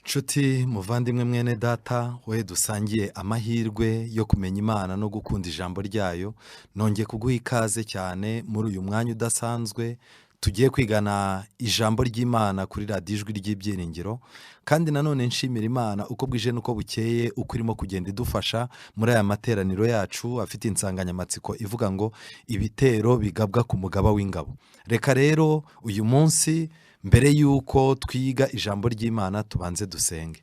Nshuti muvandimwe, mwene data, we dusangiye amahirwe yo kumenya Imana no gukunda ijambo ryayo, nongeye kuguha ikaze cyane muri uyu mwanya udasanzwe tugiye kwigana ijambo ry'Imana kuri Radiyo Ijwi ry'Ibyiringiro. Kandi nanone nshimira Imana uko bwije n'uko bukeye, uko irimo kugenda idufasha muri aya materaniro yacu afite insanganyamatsiko ivuga ngo "Ibitero bigabwa ku mugaba w'ingabo". Reka rero uyu munsi, mbere y'uko twiga ijambo ry'Imana, tubanze dusenge.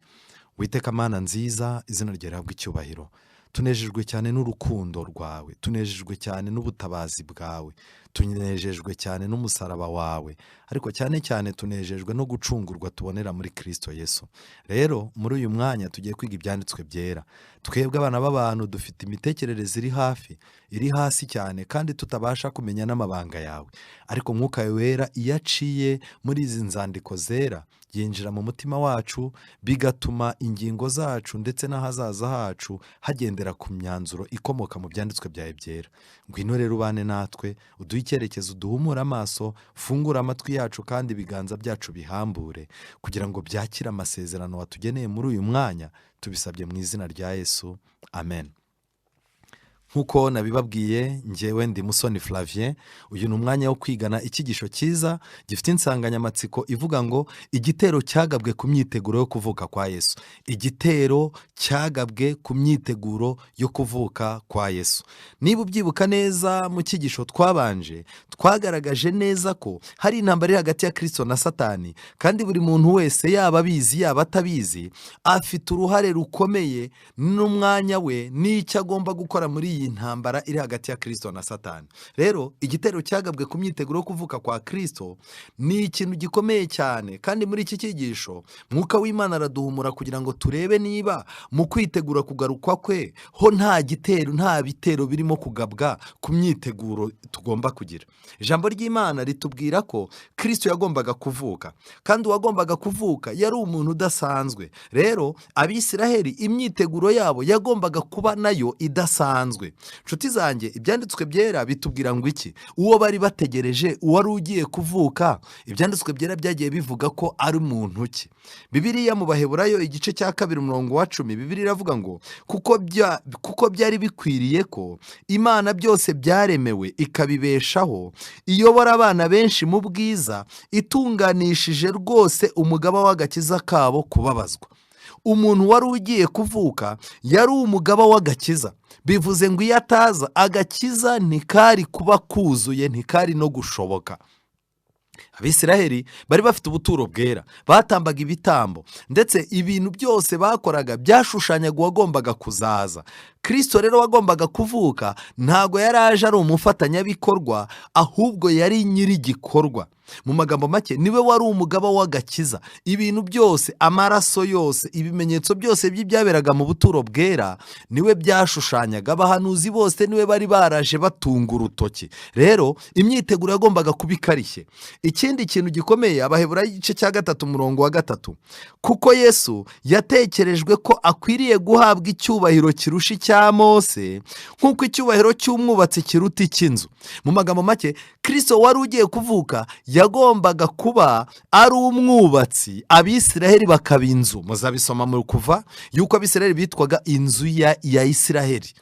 Witeka Mana nziza, izina ryawe rihabwe icyubahiro. Tunejejwe cyane n'urukundo rwawe, tunejejwe cyane n'ubutabazi bwawe, tunejejwe cyane n'umusaraba wawe, ariko cyane cyane tunejejwe no gucungurwa tubonera muri Kirisito Yesu. Rero muri uyu mwanya tugiye kwiga ibyanditswe byera. Twebwe abana b'abantu dufite imitekerereze iri hafi, iri hasi cyane, kandi tutabasha kumenya n'amabanga yawe, ariko Mwuka Wera iyo aciye muri izi nzandiko zera yinjira mu mutima wacu, bigatuma ingingo zacu ndetse n'ahazaza hacu hagendera ku myanzuro ikomoka mu byanditswe byawe byera. Ngwino rero ubane natwe, uduhe icyerekezo, duhumure amaso, fungure amatwi yacu, kandi ibiganza byacu bihambure kugira ngo byakire amasezerano watugeneye muri uyu mwanya. Tubisabye mu izina rya Yesu, amen. Nk'uko nabibabwiye, ngewe ndi Musoni Flavien. Uyu ni umwanya wo kwigana icyigisho cyiza gifite insanganyamatsiko ivuga ngo "Igitero cyagabwe ku myiteguro yo kuvuka kwa Yesu". Igitero cyagabwe ku myiteguro yo kuvuka kwa Yesu. Niba ubyibuka neza, mu cyigisho twabanje twagaragaje neza ko hari intambara iri hagati ya Kirisito na Satani, kandi buri muntu wese, yaba abizi yaba atabizi, afite uruhare rukomeye n'umwanya we n'icyo agomba gukora muri iyi ntambara iri hagati ya Kirisito na Satani. Rero igitero cyagabwe ku myiteguro yo kuvuka kwa Kirisito ni ikintu gikomeye cyane, kandi muri iki cyigisho Mwuka w'Imana araduhumura kugira ngo turebe niba mu kwitegura kugarukwa kwe ho nta gitero, nta bitero birimo kugabwa ku myiteguro tugomba kugira. Ijambo ry'Imana ritubwira ko Kirisito yagombaga kuvuka, kandi uwagombaga kuvuka yari umuntu udasanzwe. Rero Abisiraheli imyiteguro yabo yagombaga kuba nayo idasanzwe. Nshuti zanjye, ibyanditswe byera bitubwira ngo iki? Uwo bari bategereje, uwari ugiye kuvuka, ibyanditswe byera byagiye bivuga ko ari muntu ki? Bibiliya mu Baheburayo igice cya 2 umurongo wa 10, Bibiliya iravuga ngo "Kuko byari bikwiriye ko Imana byose byaremewe ikabibeshaho, iyobora abana benshi mu bwiza, itunganishije rwose umugaba w'agakiza kabo kubabazwa". Umuntu wari ugiye kuvuka yari umugaba w'agakiza. Bivuze ngo iyo ataza, agakiza ntikari kuba kuzuye, ntikari no gushoboka. Abisiraheli bari bafite ubuturo bwera, batambaga ibitambo, ndetse ibintu byose bakoraga byashushanyaga uwagombaga kuzaza. Kirisito rero wagombaga kuvuka ntabwo yari aje ari umufatanyabikorwa, ahubwo yari nyir'igikorwa. Mu magambo make, niwe wari umugaba w'agakiza. Ibintu byose, amaraso yose, ibimenyetso byose by'ibyaberaga mu buturo bwera niwe byashushanyaga. Abahanuzi bose niwe bari baraje batunga urutoki. Rero imyiteguro yagombaga kuba ikarishye. Ikindi kintu gikomeye, Abaheburayo igice cya 3 umurongo wa 3: "Kuko Yesu yatekerejwe ko akwiriye guhabwa icyubahiro kirusha icya Mose, nk'uko icyubahiro cy'umwubatsi kiruta icy'inzu". Mu magambo make, Kirisito wari ugiye kuvuka yagombaga kuba ari umwubatsi, Abisiraheli bakaba inzu. Muzabisoma mu Kuva yuko Abisiraheli bitwaga inzu ya Isiraheli.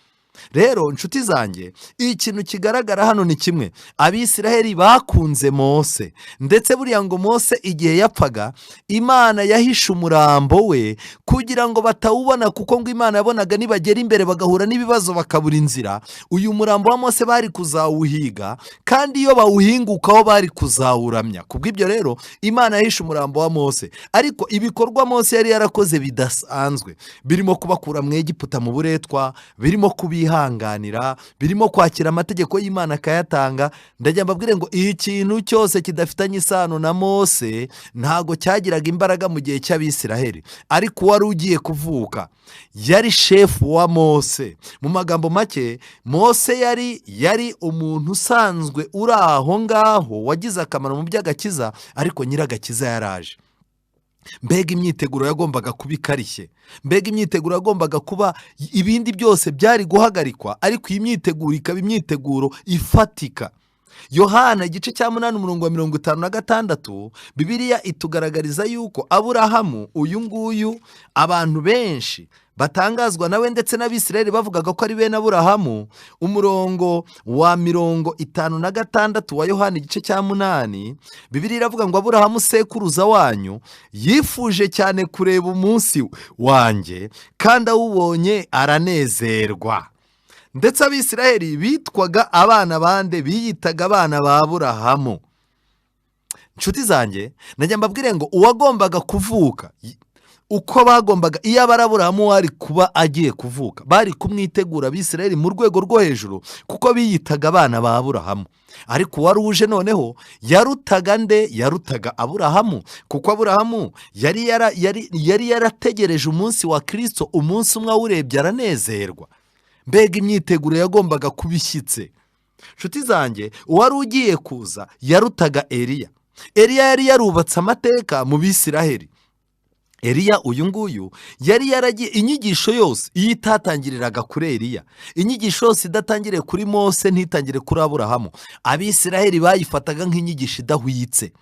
Rero inshuti zanjye, ikintu kigaragara hano ni kimwe: Abisiraheli bakunze Mose, ndetse buriya ngo Mose igihe yapfaga, Imana yahishe umurambo we kugira ngo batawubona, kuko ngo Imana yabonaga nibagera imbere bagahura n'ibibazo bakabura inzira, uyu murambo wa Mose bari kuzawuhiga, kandi iyo bawuhingukaho bari kuzawuramya. Kubw'ibyo rero Imana yahishe umurambo wa Mose. Ariko ibikorwa Mose yari yarakoze bidasanzwe, birimo kubakura mu Egiputa mu buretwa, birimo kubihanganira, birimo kwakira amategeko y'Imana akayatanga, ndajya mbabwire ngo ikintu cyose kidafitanye isano na Mose ntago cyagiraga imbaraga mu gihe cy'Abisiraheli. Ariko uwari ugiye kuvuka yari shefu wa Mose. Mu magambo make, Mose yari umuntu usanzwe uri aho ngaho wagize akamaro mu by'agakiza, ariko nyir'agakiza yaraje. Mbega imyiteguro yagombaga kuba ikarishye! Mbega imyiteguro yagombaga kuba! Ibindi byose byari guhagarikwa, ariko iyi myiteguro ikaba imyiteguro ifatika. Yohana igice cya 8 umurongo wa 56, Bibiliya itugaragariza yuko Aburahamu uyu nguyu abantu benshi batangazwa nawe, ndetse n'Abisirayeli bavugaga ko ari bene Aburahamu. Umurongo wa 56 wa Yohana igice cya 8, Bibiliya iravuga ngo Aburahamu sekuruza wanyu yifuje cyane kureba umunsi wanjye, kandi awubonye aranezerwa. Ndetse Abisirayeli bitwaga abana bande? Biyitaga abana ba Aburahamu. Inshuti zanjye, najya mbabwire ngo uwagombaga kuvuka uko bagombaga, iyo aba ari Aburahamu wari kuba agiye kuvuka, bari kumwitegura Abisirayeli mu rwego rwo hejuru, kuko biyitaga abana ba Aburahamu. Ariko uwari uje noneho yarutaga nde? Yarutaga Aburahamu, kuko Aburahamu yari yarategereje umunsi wa Kirisito, umunsi umwe awurebye aranezerwa. Mbega imyiteguro yagombaga kuba ishyitse! Inshuti zanjye, uwari ugiye kuza yarutaga Eliya. Eliya yari yarubatse amateka mu Bisiraheli. Eliya uyu nguyu yari yaragiye, inyigisho yose iyo itatangiriraga kuri Eliya, inyigisho yose idatangiriye kuri Mose ntitangire kuri Aburahamu, Abisiraheli bayifataga nk'inyigisho idahwitse.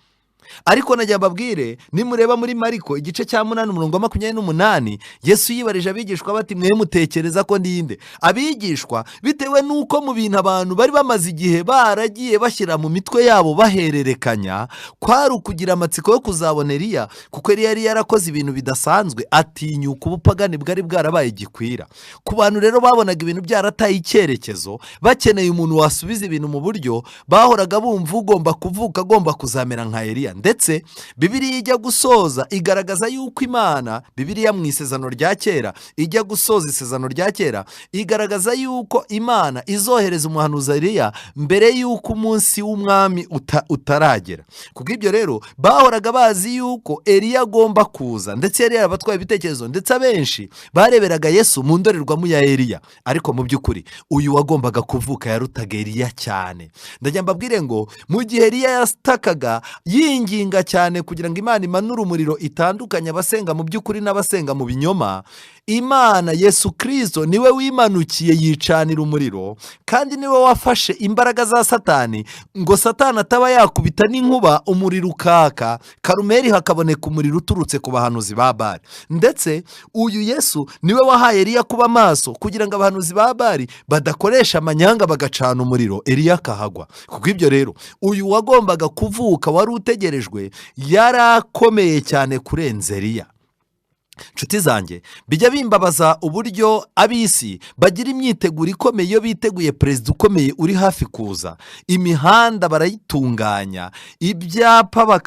Ariko najya mbabwire, nimureba muri Mariko igice cya 8 umurongo wa 28, Yesu yibarije abigishwa bati: "Mwe mutekereza ko ndinde?" Abigishwa, bitewe n'uko mu bintu abantu bari bamaze igihe baragiye bashyira mu mitwe yabo bahererekanya, kwari ukugira amatsiko yo kuzabona Eliya, kuko Eliya yari yarakoze ibintu bidasanzwe, atinyuka ubupagani bwari bwarabaye gikwira. Ku bantu rero babonaga ibintu byarataye icyerekezo, bakeneye umuntu wasubiza ibintu mu buryo, bahoraga bumva ugomba kuvuka agomba kuzamera nka Eliya. Ndetse Bibiliya ijya gusoza igaragaza yuko Imana, Bibiliya mu Isezerano rya Kera, ijya gusoza Isezerano rya Kera igaragaza yuko Imana izohereza umuhanuzi Eliya mbere y'uko umunsi w'umwami utaragera. Kubw'ibyo rero bahoraga bazi yuko Eliya agomba kuza, ndetse yari yarabatwaye ibitekerezo, ndetse abenshi bareberaga Yesu mu ndorerwamo ya Eliya. Ariko mu by'ukuri uyu wagombaga kuvuka yarutaga Eliya cyane. Ndajya mbabwire ngo mu gihe Eliya yatakaga yinginga cyane kugira ngo Imana imanure umuriro itandukanye abasenga mu by'ukuri n'abasenga mu binyoma, Imana Yesu Kirisito niwe wimanukiye yicanira umuriro, kandi niwe wafashe imbaraga za Satani ngo Satani ataba yakubita n'inkuba umuriro ukaka, Karumeri hakaboneka umuriro uturutse ku bahanuzi ba Bari. Ndetse uyu Yesu niwe wahaye Eliya kuba maso kugira ngo abahanuzi ba Bari badakoresha amanyanga bagacana umuriro, Eliya akahagwa. Kuko ibyo rero uyu wagombaga kuvuka wari utegerejwe yari akomeye cyane kurenza Eliya. Inshuti zanjye, bijya bimbabaza uburyo ab'isi bagira imyiteguro ikomeye iyo biteguye perezida ukomeye uri hafi kuza. Imihanda barayitunganya, ibyapa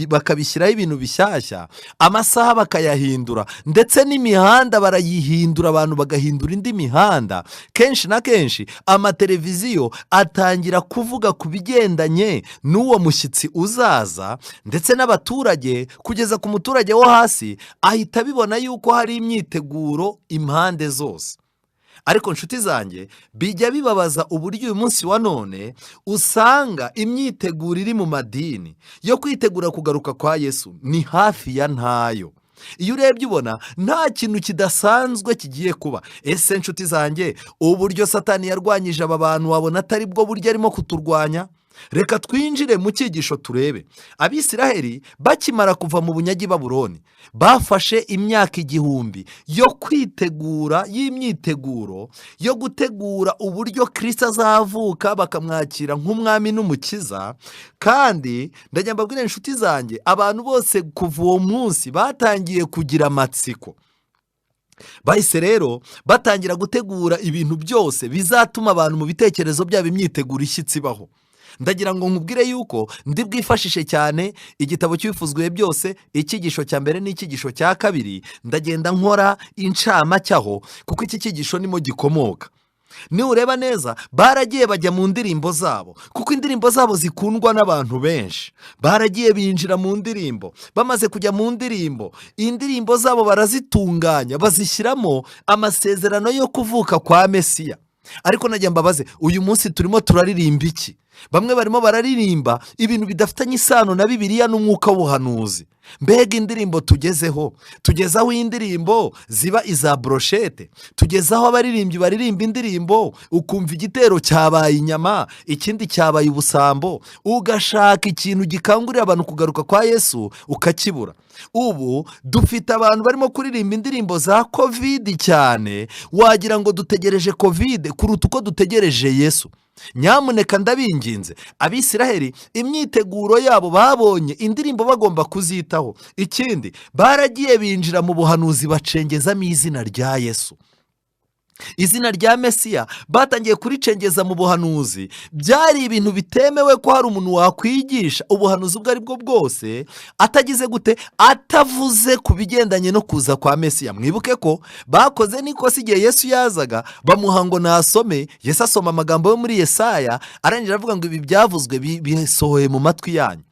bakabishyiraho ibintu bishyashya, amasaha bakayahindura, ndetse n'imihanda barayihindura, abantu bagahindura indi mihanda. Kenshi na kenshi amateleviziyo atangira kuvuga ku bigendanye n'uwo mushyitsi uzaza, ndetse n'abaturage kugeza ku muturage wo hasi ahita abibona yuko hari imyiteguro impande zose. Ariko inshuti zanjye, bijya bibabaza uburyo uyu munsi wa none usanga imyiteguro iri mu madini yo kwitegura kugaruka kwa Yesu ni hafi ya ntayo. Iyo urebye ubona nta kintu kidasanzwe kigiye kuba. Ese inshuti zanjye, uburyo Satani yarwanyije aba bantu wabona atari bwo buryo arimo kuturwanya? Reka twinjire mu cyigisho turebe. Abisiraheli bakimara kuva mu bunyage i Babuloni bafashe imyaka 1000 yo kwitegura, y'imyiteguro yo gutegura uburyo Kirisito azavuka bakamwakira nk'umwami n'umukiza. Kandi ndajya mbabwira inshuti zanjye, abantu bose kuva uwo munsi batangiye kugira amatsiko. Bahise rero batangira gutegura ibintu byose bizatuma abantu mu bitekerezo byabo imyiteguro ishyitsi ibaho. Ndagira ngo nkubwire yuko ndi bwifashishe cyane igitabo cy'Ibifuzwe byose, icyigisho cya mbere n'icyigisho cya kabiri. Ndagenda nkora incamake aho, kuko iki cyigisho nimo gikomoka. Niwureba neza, baragiye bajya mu ndirimbo zabo, kuko indirimbo zabo zikundwa n'abantu benshi. Baragiye binjira mu ndirimbo. Bamaze kujya mu ndirimbo, indirimbo zabo barazitunganya, bazishyiramo amasezerano yo kuvuka kwa Mesiya. Ariko najya mbabaze, uyu munsi turimo turaririmba iki? Bamwe barimo bararirimba ibintu bidafitanye isano na Bibiliya n'umwuka w'ubuhanuzi. Mbega indirimbo tugezeho! Tugezaho indirimbo ziba iza broshete, tugezaho abaririmbyi baririmba indirimbo ukumva igitero cyabaye inyama, ikindi cyabaye ubusambo, ugashaka ikintu gikangurira abantu kugaruka kwa Yesu ukakibura. Ubu dufite abantu barimo kuririmba indirimbo za COVID cyane, wagira ngo dutegereje COVID kuruta uko dutegereje Yesu. Nyamuneka ndabinginze, Abisiraheli imyiteguro yabo babonye indirimbo bagomba kuzitaho. Ikindi, baragiye binjira mu buhanuzi, bacengezamo izina rya Yesu, izina rya Mesiya batangiye kuricengeza mu buhanuzi. Byari ibintu bitemewe ko hari umuntu wakwigisha ubuhanuzi ubwo ari bwo bwose atagize gute, atavuze ku bigendanye no kuza kwa Mesiya. Mwibuke ko bakoze n'ikosa igihe Yesu yazaga, bamuha ngo nasome. Yesu asoma amagambo yo muri Yesaya, arangije aravuga ngo ibi byavuzwe bisohoye mu matwi yanyu.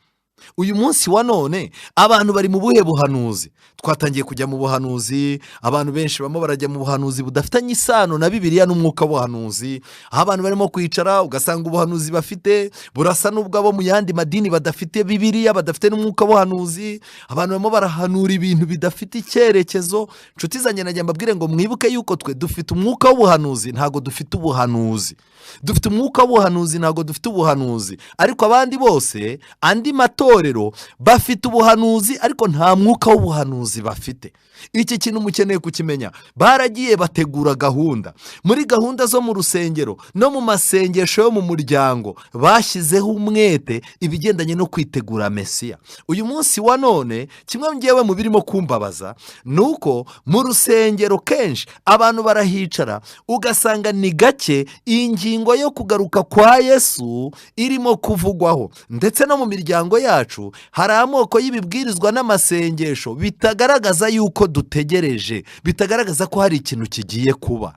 Uyu munsi wa none abantu bari mu buhe buhanuzi? Twatangiye kujya mu buhanuzi, abantu benshi barimo barajya mu buhanuzi budafitanye isano na Bibiliya n'umwuka w'ubuhanuzi, aho abantu barimo kwicara ugasanga ubuhanuzi bafite burasa n'ubw'abo mu yandi madini badafite Bibiliya, badafite n'umwuka w'ubuhanuzi. Abantu barimo barahanura ibintu bidafite icyerekezo. Inshuti zanjye, najya mbabwire ngo mwibuke yuko twe dufite umwuka w'ubuhanuzi, ntabwo dufite ubuhanuzi. Dufite umwuka w'ubuhanuzi, ntabwo dufite ubuhanuzi. Ariko abandi bose, andi matorero bafite ubuhanuzi, ariko nta mwuka w'ubuhanuzi bafite. Iki kintu mukeneye kukimenya. Baragiye bategura gahunda, muri gahunda zo mu rusengero no mu masengesho yo mu muryango bashyizeho umwete ibigendanye no kwitegura Mesiya. Uyu munsi wa none, kimwe ngewe mu birimo kumbabaza ni uko mu rusengero kenshi abantu barahicara ugasanga ni gake iyi ngingo yo kugaruka kwa Yesu irimo kuvugwaho. Ndetse no mu miryango yacu hari amoko y'ibibwirizwa n'amasengesho bitagaragaza yuko dutegereje, bitagaragaza ko hari ikintu kigiye kuba.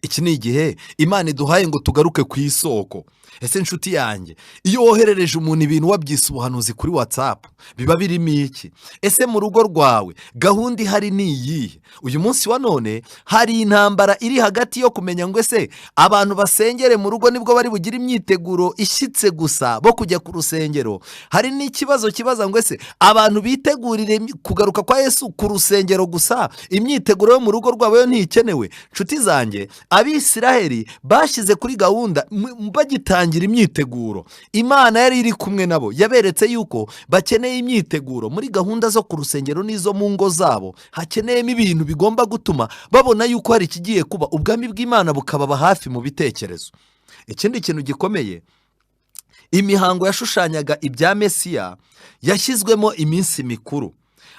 Iki ni igihe Imana iduhaye ngo tugaruke ku isoko. Ese inshuti yanjye, iyo woherereje umuntu ibintu wabyise ubuhanuzi kuri WhatsApp, biba birimo iki? Ese mu rugo rwawe gahunda ihari ni iyihe? Uyu munsi wa none hari intambara iri hagati yo kumenya ngo ese abantu basengere mu rugo nibwo bari bugire imyiteguro ishyitse gusa bo kujya ku rusengero? Hari n'ikibazo kibaza ngo ese abantu bitegurire kugaruka kwa Yesu ku rusengero gusa, imyiteguro yo mu rugo rwabo yo ntikenewe? Inshuti zanjye, Abisiraheli bashyize kuri gahunda bagitangira imyiteguro, Imana yari iri kumwe nabo, yaberetse yuko bakeneye imyiteguro muri gahunda zo ku rusengero n'izo mu ngo zabo. Hakeneyemo ibintu bigomba gutuma babona yuko hari ikigiye kuba, ubwami bw'Imana bukababa hafi mu bitekerezo. Ikindi kintu gikomeye, imihango yashushanyaga ibya Mesiya yashyizwemo iminsi mikuru.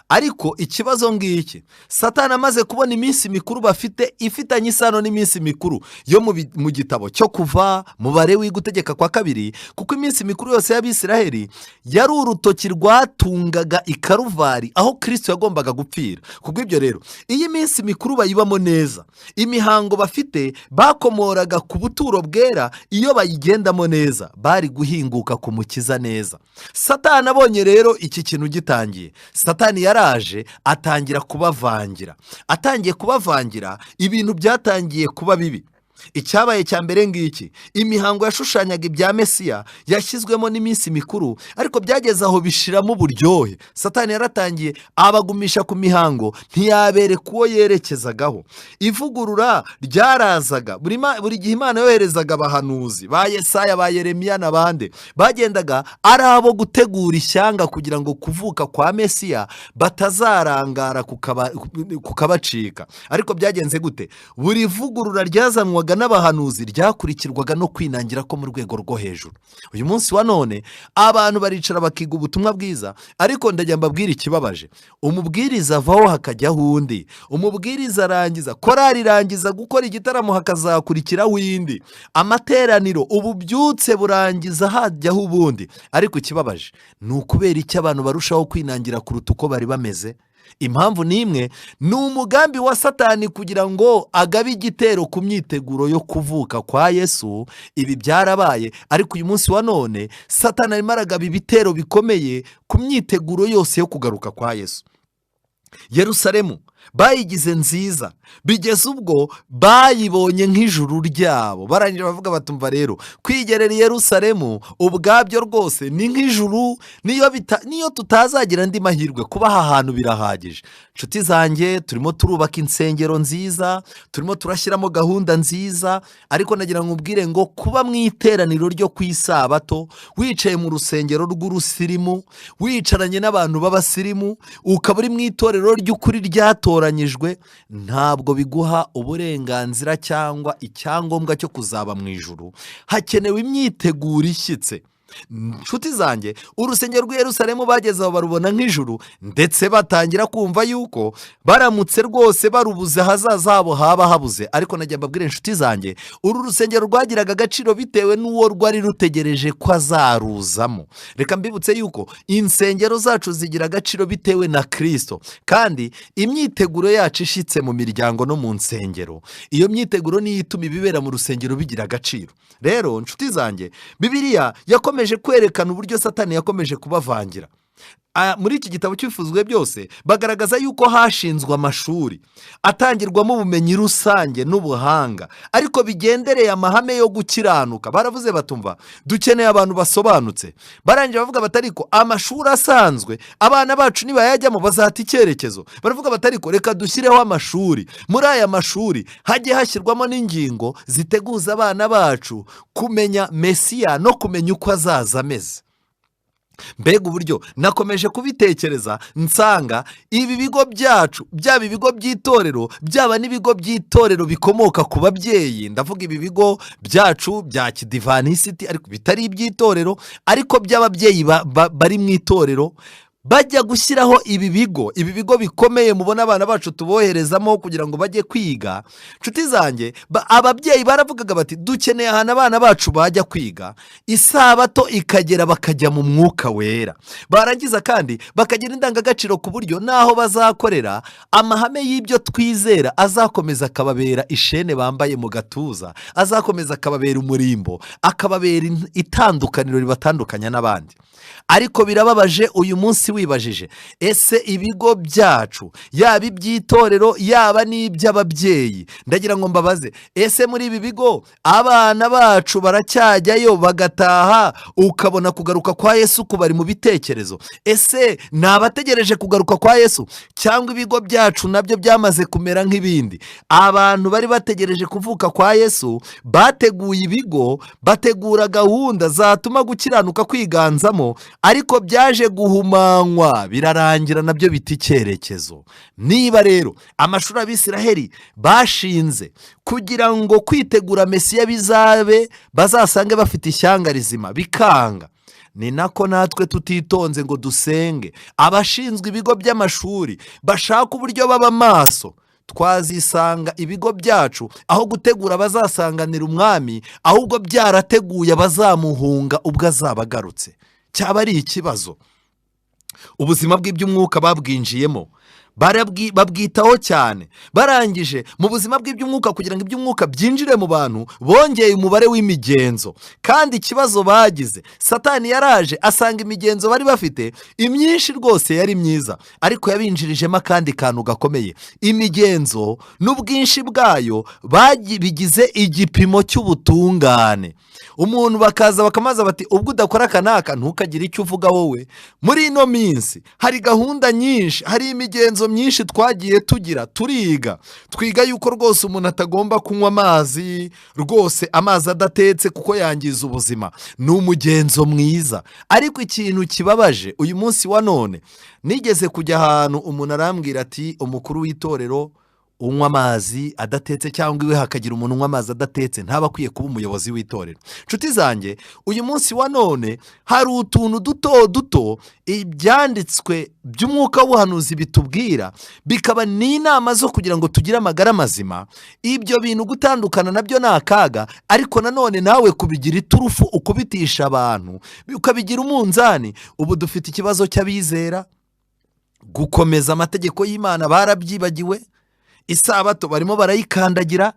Ariko ikibazo ngiki: Satani amaze kubona iminsi mikuru bafite ifitanye isano n'iminsi mikuru yo mu gitabo cyo Kuva, Mubare, w'Igutegeka kwa Kabiri, kuko iminsi mikuru yose y'Abisiraheli yari urutoki rwatungaga i Karuvari aho Kirisito yagombaga gupfira. Kubw'ibyo rero, iyo iminsi mikuru bayibamo neza, imihango bafite bakomoraga ku buturo bwera, iyo bayigendamo neza bari guhinguka ku Mukiza neza. Satani abonye rero iki kintu gitangiye, Satani yaraje atangira kubavangira. Atangiye kubavangira, ibintu byatangiye kuba bibi. Icyabaye cya mbere ngiki: imihango yashushanyaga ibya Mesiya yashyizwemo n'iminsi mikuru, ariko byageze aho bishiramo uburyohe. Satani yaratangiye abagumisha ku mihango, ntiyabereka uwo yerekezagaho. Ivugurura ryarazaga buri gihe. Imana yoherezaga abahanuzi ba Yesaya, ba Yeremiya n'abandi, bagendaga ari abo gutegura ishyanga kugira ngo kuvuka kwa Mesiya batazarangara kukabacika. Ariko byagenze gute? Buri vugurura ryazanwaga n'abahanuzi ryakurikirwaga no kwinangira ko mu rwego rwo hejuru. Uyu munsi wa none abantu baricara bakiga ubutumwa bwiza, ariko ndagira mbabwire ikibabaje: umubwiriza avaho hakajyaho undi, umubwiriza arangiza, korari irangiza gukora igitaramo, hakazakurikiraho indi, amateraniro, ububyutse burangiza hajyaho ubundi. Ariko ikibabaje ni ukubera icyo abantu barushaho kwinangira kuruta uko bari bameze. Impamvu ni imwe: ni umugambi wa Satani kugira ngo agabe igitero ku myiteguro yo kuvuka kwa Yesu. Ibi byarabaye, ariko uyu munsi wa none Satani arimo aragaba ibitero bikomeye ku myiteguro yose yo kugaruka kwa Yesu. Yerusalemu bayigize nziza bigeze ubwo bayibonye nk'ijuru ryabo. Barangije bavuga batumva rero kwigerera i Yerusalemu ubwabyo rwose ni nk'ijuru, niyo tutazagira andi mahirwe kuba aha hantu birahagije. Inshuti zanjye, turimo turubaka insengero nziza, turimo turashyiramo gahunda nziza, ariko nagira ngo ubwire ngo kuba mu iteraniro ryo ku isabato wicaye mu rusengero rw'urusirimu, wicaranye n'abantu b'abasirimu, ukaba uri mu itorero ry'ukuri ryatoranyijwe, ntabwo biguha uburenganzira cyangwa icyangombwa cyo kuzaba mu ijuru. Hakenewe imyiteguro ishyitse. Inshuti zanjye, urusengero rw'i Yerusalemu bageze aho barubona nk'ijuru, ndetse batangira kumva yuko baramutse rwose barubuze ahazaza habo haba habuze. Ariko najya mbabwira inshuti zanjye, uru rusengero rwagiraga agaciro bitewe n'uwo rwari rutegereje ko azaruzamo. Reka mbibutse yuko insengero zacu zigira agaciro bitewe na Kirisito, kandi imyiteguro yacu ishyitse mu miryango no mu nsengero, iyo myiteguro niyo ituma ibibera mu rusengero bigira agaciro. Rero inshuti zanjye, Bibiliya yakomeje kwerekana uburyo Satani yakomeje kubavangira. Muri iki gitabo cy'Ibifuzwe byose bagaragaza yuko hashinzwe amashuri atangirwamo ubumenyi rusange n'ubuhanga, ariko bigendereye amahame yo gukiranuka. Baravuze batumva dukeneye abantu basobanutse. Barangije bavuga bati ariko amashuri asanzwe abana bacu nibayajyamo bazata icyerekezo. Baravuga bati ariko reka dushyireho amashuri, muri aya mashuri hajye hashyirwamo n'ingingo ziteguza abana bacu kumenya Mesiya no kumenya uko azaza ameze. Mbega uburyo nakomeje kubitekereza, nsanga ibi bigo byacu, byaba ibigo by'itorero, byaba n'ibigo by'itorero bikomoka ku babyeyi, ndavuga ibi bigo byacu bya kidivanisiti ariko bitari iby'itorero, ariko by'ababyeyi bari mu itorero, bajya gushyiraho ibi bigo, ibi bigo bikomeye mubona abana bacu tuboherezamo kugira ngo bajye kwiga. Inshuti zanjye, ababyeyi baravugaga bati dukeneye ahantu abana bacu bajya kwiga, isabato ikagera bakajya mu mwuka wera, barangiza kandi bakagira indangagaciro ku buryo n'aho bazakorera amahame y'ibyo twizera azakomeza akababera ishene bambaye mu gatuza, azakomeza akababera umurimbo, akababera itandukaniro ribatandukanya n'abandi. Ariko birababaje uyu munsi wibajije, ese ibigo byacu, yaba iby'itorero yaba n'iby'ababyeyi, ndagira ngo mbabaze, ese muri ibi bigo abana bacu baracyajyayo bagataha ukabona kugaruka kwa Yesu kubari mu bitekerezo? Ese ni abategereje kugaruka kwa Yesu, cyangwa ibigo byacu nabyo byamaze kumera nk'ibindi? Abantu bari bategereje kuvuka kwa Yesu bateguye ibigo, bategura gahunda zatuma gukiranuka kwiganzamo, ariko byaje guhumanywa birarangira nabyo bita icyerekezo. Niba rero amashuri Abisiraheli bashinze kugira ngo kwitegura Mesiya bizabe, bazasange bafite ishyanga rizima, bikanga, ni nako natwe tutitonze ngo dusenge, abashinzwe ibigo by'amashuri bashaka uburyo baba maso, twazisanga ibigo byacu aho gutegura abazasanganira umwami, ahubwo byarateguye abazamuhunga ubwo azaba agarutse. Cyaba ari ikibazo. Ubuzima bw'iby'umwuka babwinjiyemo, babwitaho cyane. Barangije mu buzima bw'iby'umwuka, kugira ngo iby'umwuka byinjire mu bantu, bongeye umubare w'imigenzo. Kandi ikibazo bagize, Satani yaraje asanga imigenzo bari bafite imyinshi rwose yari myiza, ariko yabinjirijemo akandi kantu gakomeye. Imigenzo n'ubwinshi bwayo bigize igipimo cy'ubutungane. Umuntu bakaza bakamaza bati ubwo udakora aka n'aka ntukagire icyo uvuga wowe. Muri ino minsi hari gahunda nyinshi, hari imigenzo myinshi twagiye tugira, turiga, twiga yuko rwose umuntu atagomba kunywa amazi rwose, amazi adatetse kuko yangiza ubuzima. Ni umugenzo mwiza, ariko ikintu kibabaje uyu munsi wa none, nigeze kujya ahantu umuntu arambwira ati umukuru w'itorero unywa amazi adatetse cyangwa iwe hakagira umuntu unywa amazi adatetse ntaba akwiye kuba umuyobozi w'itorero. Inshuti zanjye, uyu munsi wa none hari utuntu duto duto ibyanditswe by'umwuka w'ubuhanuzi bitubwira, bikaba n'inama zo kugira ngo tugire amagara mazima. Ibyo bintu gutandukana nabyo ni akaga, ariko nanone nawe kubigira iturufu ukubitisha abantu ukabigira umunzani. Ubu dufite ikibazo cy'abizera gukomeza amategeko y'Imana barabyibagiwe, isabato barimo barayikandagira.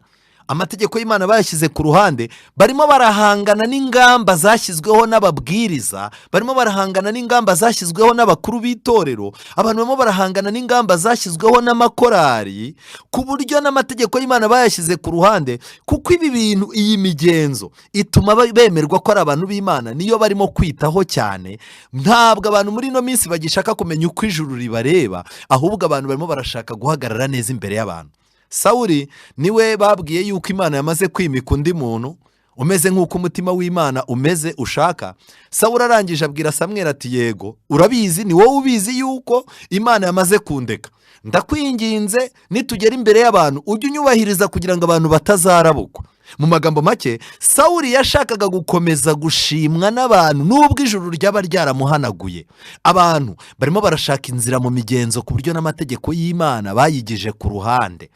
Amategeko y'Imana bayashyize ku ruhande, barimo barahangana n'ingamba zashyizweho n'ababwiriza, barimo barahangana n'ingamba zashyizweho n'abakuru b'itorero, abantu barimo barahangana n'ingamba zashyizweho n'amakorari, ku buryo n'amategeko y'Imana bayashyize ku ruhande, kuko ibi bintu, iyi migenzo ituma bemerwa ko ari abantu b'Imana, niyo barimo kwitaho cyane. Ntabwo abantu muri ino minsi bagishaka kumenya uko ijuru ribareba, ahubwo abantu barimo barashaka guhagarara neza imbere y'abantu. Sawuri niwe babwiye yuko Imana yamaze kwimika undi muntu umeze nk'uko umutima w'Imana umeze ushaka. Sawuri arangije abwira Samweli ati: "Yego, urabizi, ni wowe ubizi yuko Imana yamaze kundeka. Ndakwinginze, nitugera imbere y'abantu ujye unyubahiriza kugira ngo abantu batazarabukwa." Mu magambo make, Sawuri yashakaga gukomeza gushimwa n'abantu nubwo ijuru ryaba ryaramuhanaguye. Abantu barimo barashaka inzira mu migenzo, ku buryo n'amategeko y'Imana bayigije ku ruhande.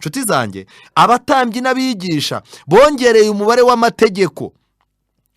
Nshuti zanjye, abatambyi n'abigisha bongereye umubare w'amategeko.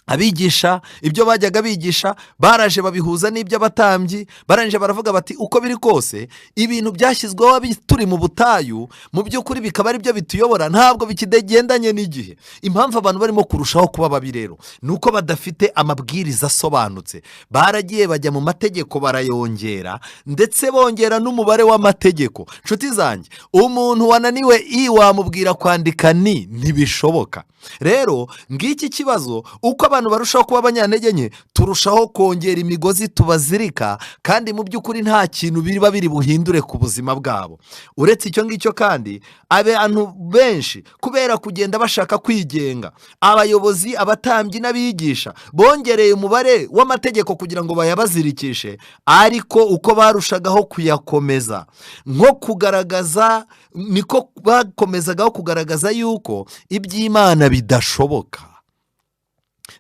Abigisha ibyo bajyaga bigisha baraje babihuza n'iby'abatambyi, barangije baravuga bati: "Uko biri kose, ibintu byashyizweho turi mu butayu, mu by'ukuri bikaba ari byo bituyobora, ntabwo bikigendanye n'igihe." Impamvu abantu barimo kurushaho kuba babi rero ni uko badafite amabwiriza asobanutse. Baragiye bajya mu mategeko barayongera, ndetse bongera n'umubare w'amategeko. Nshuti zanjye, umuntu wananiwe i wamubwira kwandika ni ntibishoboka. Rero ngiki kibazo: uko abantu barushaho kuba abanyantege nke, turushaho kongera imigozi tubazirika, kandi mu by'ukuri nta kintu biba biri buhindure ku buzima bwabo. Uretse icyo ngicyo kandi, abantu benshi kubera kugenda bashaka kwigenga, abayobozi, abatambyi n'abigisha bongereye umubare w'amategeko kugira ngo bayabazirikishe, ariko uko barushagaho kuyakomeza nko kugaragaza, niko bakomezagaho kugaragaza yuko iby'Imana bidashoboka.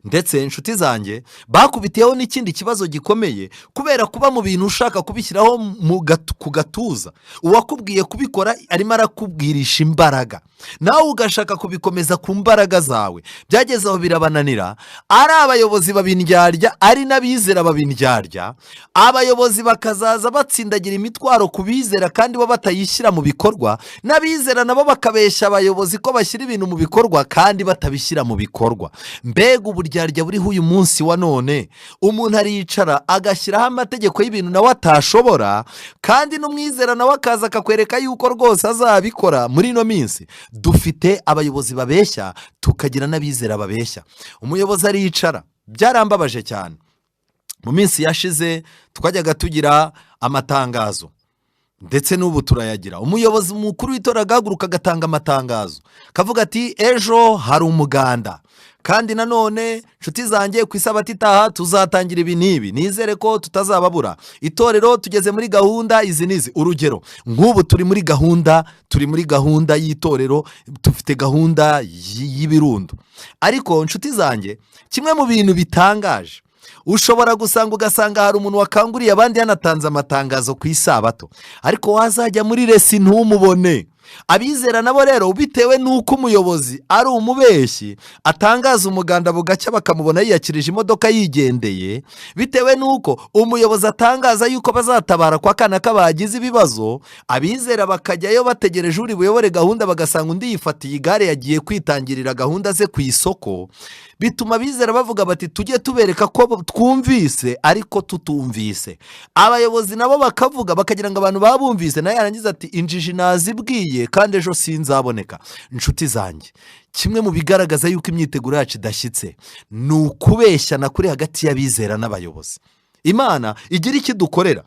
Ndetse inshuti zanjye, bakubitiyeho n'ikindi kibazo gikomeye kubera kuba mu bintu ushaka kubishyiraho ku gatuza. Uwakubwiye kubikora arimo arakubwirisha imbaraga, nawe ugashaka kubikomeza ku mbaraga zawe. Byageze aho birabananira, ari abayobozi babindyarya, ari n'abizera babindyarya. Abayobozi bakazaza batsindagira imitwaro ku bizera kandi bo batayishyira mu bikorwa, n'abizera nabo bakabeshya abayobozi ko bashyira ibintu mu bikorwa kandi batabishyira mu bikorwa. Mbega uburyarya buriho uyu munsi wa none! Umuntu aricara agashyiraho amategeko y'ibintu nawe atashobora, kandi n'umwizera nawe akaza akakwereka yuko rwose azabikora. Muri ino minsi dufite abayobozi babeshya, tukagira n'abizera babeshya. Umuyobozi aricara, byarambabaje cyane. Mu minsi yashize twajyaga tugira amatangazo, ndetse n'ubu turayagira. Umuyobozi mukuru w'itora agahaguruka agatanga amatangazo, akavuga ati: "Ejo hari umuganda, kandi nanone nshuti zanjye, ku isabato itaha tuzatangira ibi n'ibi, nizere ko tutazababura. Itorero tugeze muri gahunda izi n'izi." Urugero, nk'ubu turi muri gahunda y'itorero, dufite gahunda y'ibirundo. Ariko nshuti zanjye, kimwe mu bintu bitangaje, ushobora gusanga, ugasanga hari umuntu wakanguriye abandi, yanatanze amatangazo ku isabato, ariko wazajya muri resi ntumubone. Abizera nabo rero, bitewe n'uko umuyobozi ari umubeshyi, atangaza umuganda bugacya bakamubona yiyakirije imodoka yigendeye. Bitewe n'uko umuyobozi atangaza yuko bazatabara kwa kana bagize ibibazo, abizera bakajyayo bategereje uri buyobore gahunda, bagasanga undi yifatiye igare yagiye kwitangirira gahunda ze ku isoko. Bituma abizera bavuga bati: "Tujye tubereka ko twumvise ariko tutumvise." Abayobozi nabo bakavuga bakagira ngo abantu babumvise, nawe yarangiza ati: "Injiji nazibwiye, kandi ejo sinzaboneka." Inshuti zanjye, kimwe mu bigaragaza yuko imyiteguro yacu idashyitse ni ukubeshyana kuri hagati y'abizera n'abayobozi. Imana igira icyo idukorera.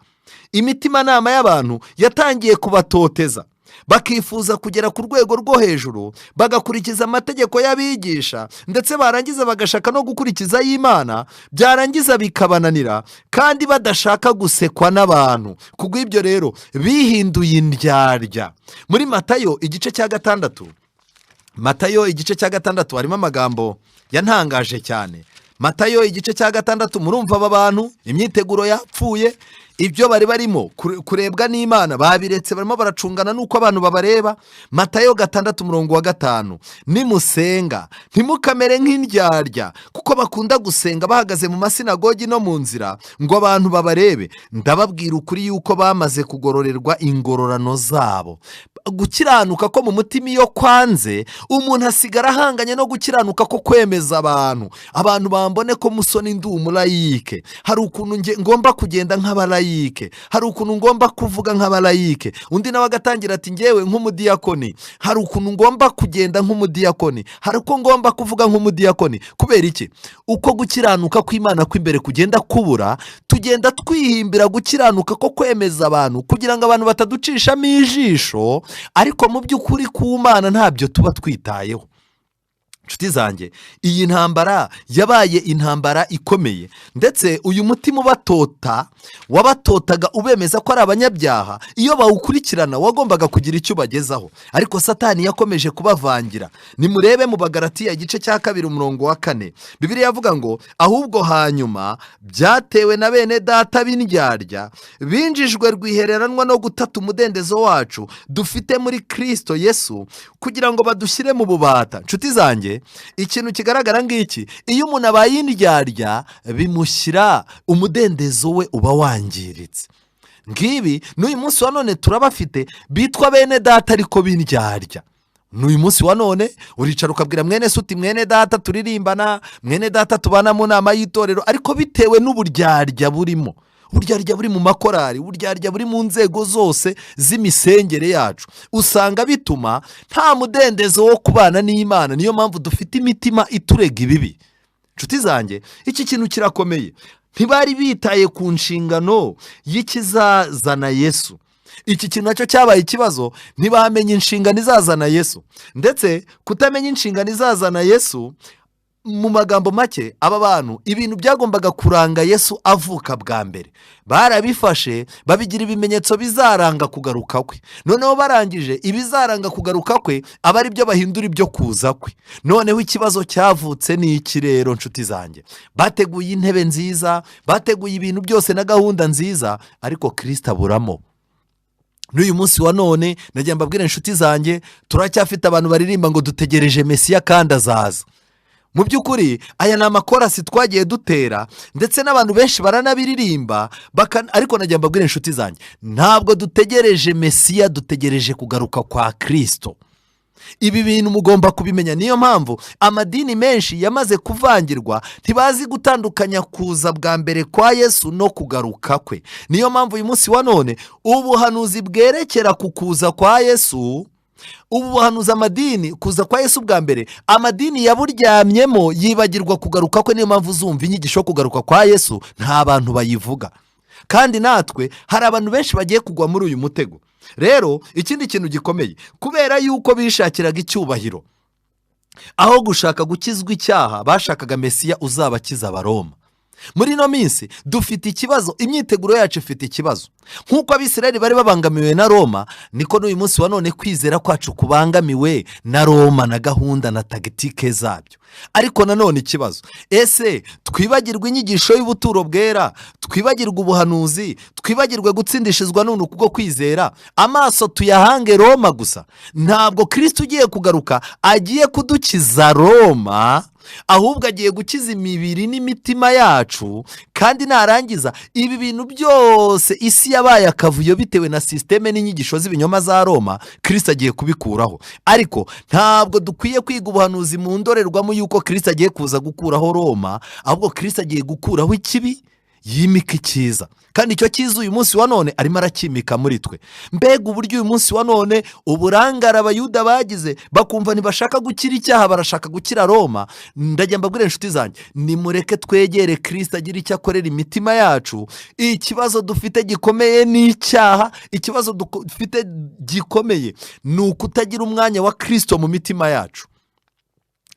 Imitimanama y'abantu yatangiye kubatoteza, bakifuza kugera ku rwego rwo hejuru, bagakurikiza amategeko y'abigisha, ndetse barangiza bagashaka no gukurikiza ay'Imana, byarangiza bikabananira, kandi badashaka gusekwa n'abantu. Kubw'ibyo rero bihinduye indyarya. Muri Matayo igice cya 6, Matayo igice cya 6, harimo amagambo yantangaje cyane. Matayo igice cya 6, murumva aba bantu imyiteguro yapfuye. Ibyo bari barimo kurebwa n'Imana babiretse, barimo baracungana n'uko abantu babareba. Matayo 6 umurongo wa 5: "Nimusenga ntimukamere nk'indyarya, kuko bakunda gusenga bahagaze mu masinagogi no mu nzira ngo abantu babarebe. Ndababwira ukuri yuko bamaze kugororerwa ingororano zabo." Gukiranuka ko mu mutima iyo kwanze, umuntu asigara ahanganye no gukiranuka ko kwemeza abantu. Abantu bambone ko musoni ndi umulayike, hari ukuntu ngomba kugenda nk'abalayike, hari ukuntu ngomba kuvuga nk'abalayike. Undi nawe agatangira ati: "Ngewe nk'umudiyakoni, hari ukuntu ngomba kugenda nk'umudiyakoni, hari uko ngomba kuvuga nk'umudiyakoni." Kubera iki? Uko gukiranuka kw'Imana kw'imbere kugenda kubura, tugenda twihimbira gukiranuka ko kwemeza abantu kugira ngo abantu bataducishamo ijisho, ariko mu by'ukuri ku Mana ntabyo tuba twitayeho. Inshuti zanjye, iyi ntambara yabaye intambara ikomeye, ndetse uyu mutima ubatota, wabatotaga ubemeza ko ari abanyabyaha, iyo bawukurikirana wagombaga kugira icyo ubagezaho, ariko Satani yakomeje kubavangira. Nimurebe mu Bagaratiya igice cya 2 umurongo wa 4, Bibiliya yavuga ngo: "Ahubwo hanyuma byatewe na bene data b'indyarya, binjijwe rwihereranwa no gutata umudendezo wacu dufite muri Kirisito Yesu, kugira ngo badushyire mu bubata." Inshuti zanjye, ikintu kigaragara ngiki: iyo umuntu abaye indyarya, bimushyira umudendezo we uba wangiritse. Ngibi n'uyu munsi wa none turabafite bitwa bene data ariko b'indyarya. N'uyu munsi wa none uricara ukabwira mwene se uti: "Mwene data turirimbana, mwene data tubana mu nama y'itorero," ariko bitewe n'uburyarya burimo, uburyarya buri mu makorari, uburyarya buri mu nzego zose z'imisengere yacu, usanga bituma nta mudendezo wo kubana n'Imana. Niyo mpamvu dufite imitima iturega ibibi. Inshuti zanjye, iki kintu kirakomeye. Ntibari bitaye ku nshingano y'ikizazana Yesu. Iki kintu nacyo cyabaye ikibazo, ntibamenye inshingano izazana Yesu. Ndetse kutamenya inshingano izazana Yesu, mu magambo make, aba bantu ibintu byagombaga kuranga Yesu avuka bwa mbere barabifashe babigira ibimenyetso bizaranga kugaruka kwe. Noneho barangije, ibizaranga kugaruka kwe aba ari byo bahindura ibyo kuza kwe. Noneho ikibazo cyavutse ni iki rero, nshuti zanjye? Bateguye intebe nziza, bateguye ibintu byose na gahunda nziza, ariko Kirisita aburamo. N'uyu munsi wa none nagira mbabwire, inshuti zanjye, turacyafite abantu baririmba ngo dutegereje Mesiya kandi azaza. Mu by'ukuri aya ni amakorasi twagiye dutera, ndetse n'abantu benshi baranabiririmba, ariko nagira mbabwire, inshuti zanjye, ntabwo dutegereje Mesiya, dutegereje kugaruka kwa Kirisito. Ibi bintu mugomba kubimenya. Niyo mpamvu amadini menshi yamaze kuvangirwa, ntibazi gutandukanya kuza bwa mbere kwa Yesu no kugaruka kwe. Niyo mpamvu uyu munsi wa none ubuhanuzi bwerekera ku kuza kwa Yesu, ubu buhanuzi amadini, kuza kwa Yesu bwa mbere, amadini yaburyamyemo yibagirwa kugaruka kwe. Niyo mpamvu uzumva inyigisho yo kugaruka kwa Yesu nta bantu bayivuga, kandi natwe hari abantu benshi bagiye kugwa muri uyu mutego. Rero ikindi kintu gikomeye, kubera yuko bishakiraga icyubahiro aho gushaka gukizwa icyaha, bashakaga Mesiya uzabakiza Abaroma. Muri ino minsi dufite ikibazo, imyiteguro yacu ifite ikibazo. Nk'uko Abisirayeli bari babangamiwe na Roma, niko n'uyu munsi wa none kwizera kwacu kubangamiwe na Roma na gahunda na tagitike zabyo. Ariko nanone ikibazo: ese twibagirwe inyigisho y'ubuturo bwera, twibagirwe ubuhanuzi, twibagirwe gutsindishizwa none kubwo kwizera, amaso tuyahange Roma gusa? Ntabwo Kirisito ugiye kugaruka agiye kudukiza Roma, ahubwo agiye gukiza imibiri n'imitima yacu. Kandi narangiza ibi bintu byose, isi yabaye akavuyo bitewe na sisiteme n'inyigisho z'ibinyoma za Roma, Kirisito agiye kubikuraho. Ariko ntabwo dukwiye kwiga ubuhanuzi mu ndorerwamo y'uko Kirisito agiye kuza gukuraho Roma, ahubwo Kirisito agiye gukuraho ikibi yimika icyiza, kandi icyo cyiza uyu munsi wa none arimo aracyimika muri twe. Mbega uburyo uyu munsi wa none uburangare Abayuda bagize, bakumva ntibashaka gukira icyaha, barashaka gukira Roma! Ndajya mbabwire, inshuti zanjye, nimureke twegere Kirisito agira icyo akorera imitima yacu. Ikibazo dufite gikomeye ni icyaha. Ikibazo dufite gikomeye ni ukutagira umwanya wa Kirisito mu mitima yacu.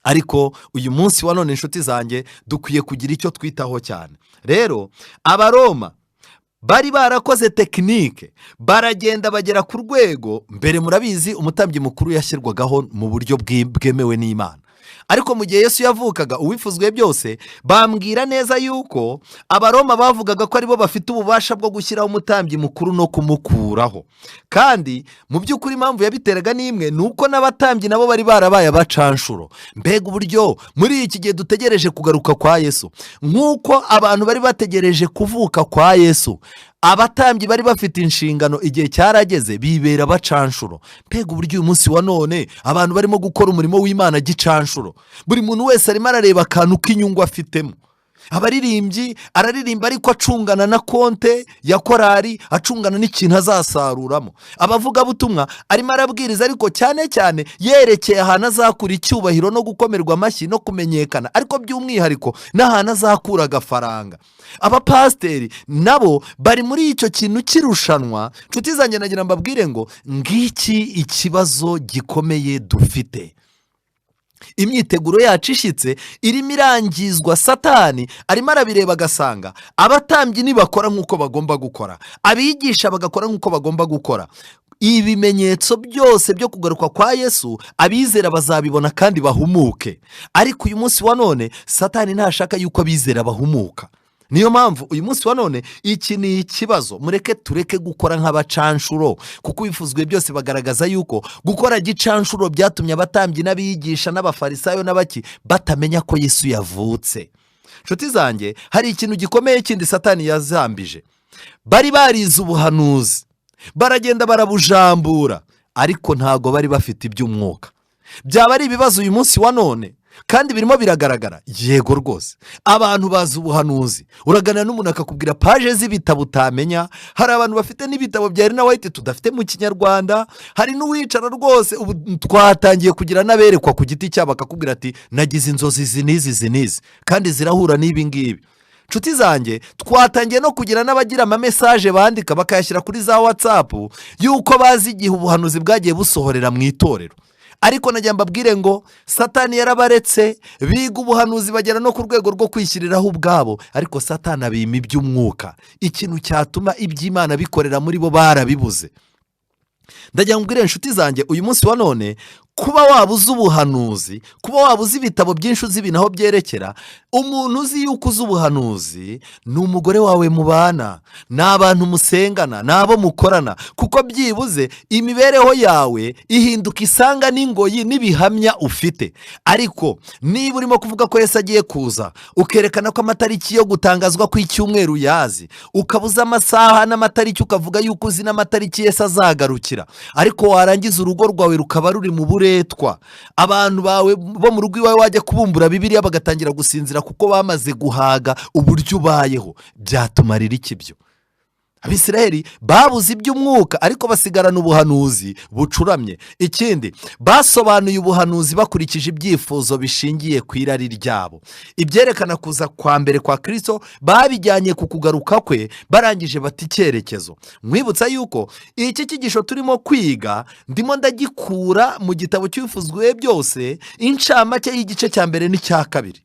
Ariko uyu munsi wa none, inshuti zanjye, dukwiye kugira icyo twitaho cyane. Rero Abaroma bari barakoze tekinike, baragenda bagera ku rwego. Mbere murabizi, umutambyi mukuru yashyirwagaho mu buryo bwemewe n'Imana. Ariko mu gihe Yesu yavukaga, uwifuzwe byose bambwira neza yuko Abaroma bavugaga ko aribo bafite ububasha bwo gushyiraho umutambyi mukuru no kumukuraho. Kandi mu by'ukuri impamvu yabiteraga ni imwe, ni uko n'abatambyi nabo bari barabaye abacanshuro. Mbega uburyo muri iki gihe dutegereje kugaruka kwa Yesu, nk'uko abantu bari bategereje kuvuka kwa Yesu, abatambyi bari bafite inshingano, igihe cyarageze bibera abacanshuro. Mbega uburyo uyu munsi wa none abantu barimo gukora umurimo w'Imana gicanshuro! Buri muntu wese arimo arareba akantu k'inyungu afitemo. Abaririmbyi, araririmba ariko acungana na konte ya korari, acungana n'ikintu azasaruramo. Abavugabutumwa, arimo arabwiriza ariko cyane cyane yerekeye ahantu azakura icyubahiro no gukomerwa amashyi no kumenyekana, ariko by'umwihariko n'ahantu azakura agafaranga. Abapasiteri nabo bari muri icyo kintu cy'irushanwa. Nshuti zanjye, nagira mbabwire ngo ngiki ikibazo gikomeye dufite. Imyiteguro yacu ishyitse irimo irangizwa. Satani arimo arabireba, agasanga abatambyi nibakora nk'uko bagomba gukora, abigisha bagakora nk'uko bagomba gukora, ibimenyetso byose byo kugaruka kwa Yesu abizera bazabibona kandi bahumuke. Ariko uyu munsi wa none Satani ntashaka yuko abizera bahumuka. Niyo mpamvu uyu munsi wa none iki ni ikibazo. Mureke tureke gukora nk'abacanshuro, kuko ibifuzwe byose bagaragaza yuko gukora gicanshuro byatumye abatambyi n'abigisha n'Abafarisayo n'abaki batamenya ko Yesu yavutse. Nshuti zanjye, hari ikintu gikomeye kindi Satani yazambije. Bari barize ubuhanuzi, baragenda barabujambura, ariko ntabwo bari bafite iby'umwuka. Byaba ari ibibazo uyu munsi wa none, kandi birimo biragaragara. Yego rwose, abantu bazi ubuhanuzi. Uraganira n'umuntu akakubwira paje z'ibitabo utamenya. Hari abantu bafite n'ibitabo bya Elena White tudafite mu Kinyarwanda. Hari n'uwicara rwose, ubu twatangiye kugira n'aberekwa ku giti cyabo, akakubwira ati: "Nagize inzozi izi n'izi izi n'izi, kandi zirahura n'ibi ngibi." Nshuti zanjye, twatangiye no kugira n'abagira amamessage bandika bakayashyira kuri za WhatsApp, y'uko bazi igihe ubuhanuzi bwagiye busohorera mu itorero. Ariko nagira mbabwire ngo Satani yarabaretse, biga ubuhanuzi, bagera no ku rwego rwo kwishyiriraho ubwabo, ariko Satani abima iby'umwuka. Ikintu cyatuma iby'Imana bikorera muri bo barabibuze. Ndagira ngo mbwire inshuti zanjye uyu munsi wa none, kuba waba uzi ubuhanuzi, kuba waba uzi ibitabo byinshi, uzi ibintu aho byerekera, umuntu uzi yuko uzi ubuhanuzi ni umugore wawe mubana, ni abantu musengana, ni abo mukorana, kuko byibuze imibereho yawe ihinduka isanga n'ingoyi n'ibihamya ufite. Ariko niba urimo kuvuga ko Yesu agiye kuza, ukerekana ko amatariki yo gutangazwa kw'icyumweru yazi, ukaba uzi amasaha n'amatariki, ukavuga yuko uzi n'amatariki Yesu azagarukira, ariko warangiza urugo rwawe rukaba ruri mu buretwa, abantu bawe bo mu rugo iwawe wajya kubumbura Bibiliya bagatangira gusinzira kuko bamaze guhaga uburyo ubayeho, byatumarira iki byo? Abisiraheli babuze iby'umwuka, ariko basigarana ubuhanuzi bucuramye. Ikindi, basobanuye ubuhanuzi bakurikije ibyifuzo bishingiye ku irari ryabo. Ibyerekana kuza kwa mbere kwa Kirisito babijyanye ku kugaruka kwe, barangije bata icyerekezo. Mwibutsa yuko iki cyigisho turimo kwiga ndimo ndagikura mu gitabo cy'Ibifuzwe byose, incamake y'igice cya mbere n'icya kabiri.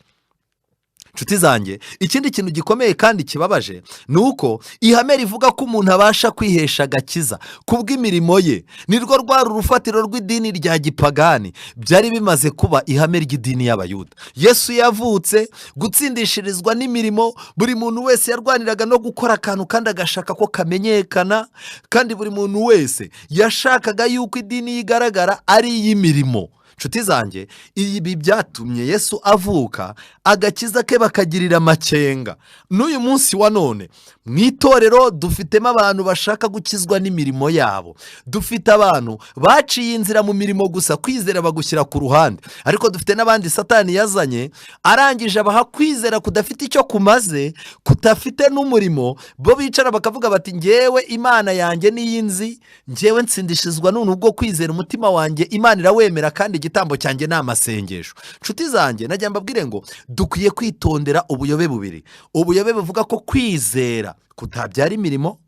Nshuti zanjye, ikindi kintu gikomeye kandi kibabaje ni uko ihame rivuga ko umuntu abasha kwihesha agakiza kubw'imirimo ye, nirwo rwari urufatiro rw'idini rya gipagani, byari bimaze kuba ihame ry'idini y'Abayuda. Yesu yavutse, gutsindishirizwa n'imirimo, buri muntu wese yarwaniraga no gukora akantu kandi agashaka ko kamenyekana, kandi buri muntu wese yashakaga yuko idini ye igaragara ari iy'imirimo. Nshuti zanjye, ibi byatumye Yesu avuka, agakiza ke bakagirira amakenga. N'uyu munsi wa none mu itorero dufitemo abantu bashaka gukizwa n'imirimo yabo. Dufite abantu baciye inzira mu mirimo gusa, kwizera bagushyira ku ruhande. Ariko dufite n'abandi Satani yazanye, arangije abaha kwizera kudafite icyo kumaze, kudafite n'umurimo. Bo bicara bakavuga bati: "Ngewe Imana yanjye niyi nzi, ngewe nsindishizwa none ubwo kwizera, umutima wanjye Imana irawemera, kandi igitambo cyanjye ni amasengesho." Nshuti zanjye, najya mbabwire ngo dukwiye kwitondera ubuyobe bubiri: ubuyobe buvuga ko kwizera kutabyara imirimo,